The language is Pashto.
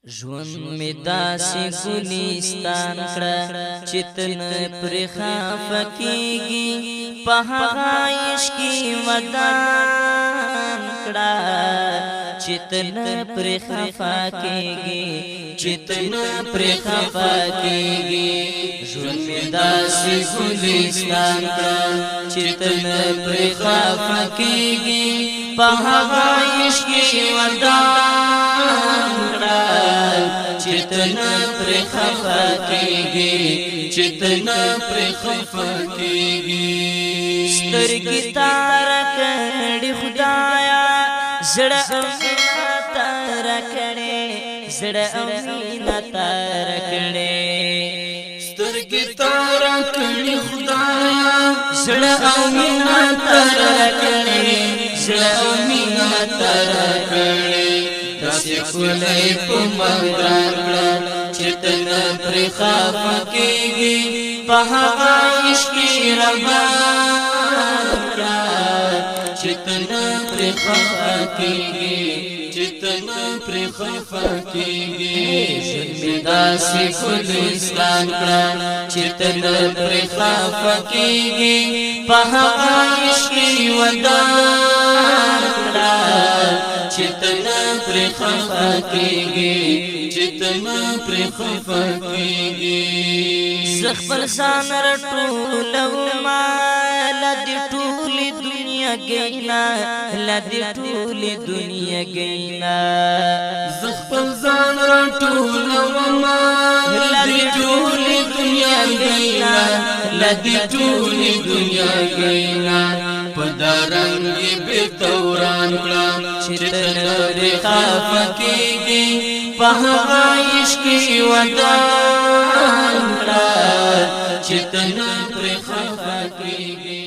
ژوند می داسې ګلستان کړه چې تن پر خفه کیږي، په هغه عشق ودان کړه چې تن پر خفه کیږي، چې تن پر خفه کیږي. ژوند می داسې ګلستان کړه چې تن پر خفه کیږي، په هغه عشق ودان کړه چې تن پر خفه کیږي، چې تن پر خفه کیږي. سترګې تار کړي خدایا، زړه او تار کړي، زړه او مینا تار کړي. سترګې تار کړي خدایا، زړه او مینا تار کړي، زړه او مینا تار کړي. داسې کولای په مګران کړه چې تن پر خفه کیږي، په هغه عشق ربان کړه چې تن پر خفه کیږي، چې تن پر خفه کیږي. ژوند داسې ګلستان کړه چې تن پر خفه کیږي، په هغه عشق ودان کړه چې تن پر خفه کیږي، چې تن پر خفه کیږي. زه خپل ځان رټولوم لدی ټول دنیا گینا، لدی ټول دنیا گینا. زه خپل ځان رټولوم لدی ټول دنیا گینا، لدی ټول دنیا گینا. په دارنګ به توران کړه چې تن پر خفه کیږي، په هغه عشق ودان کړه چې تن پر خفه کیږي.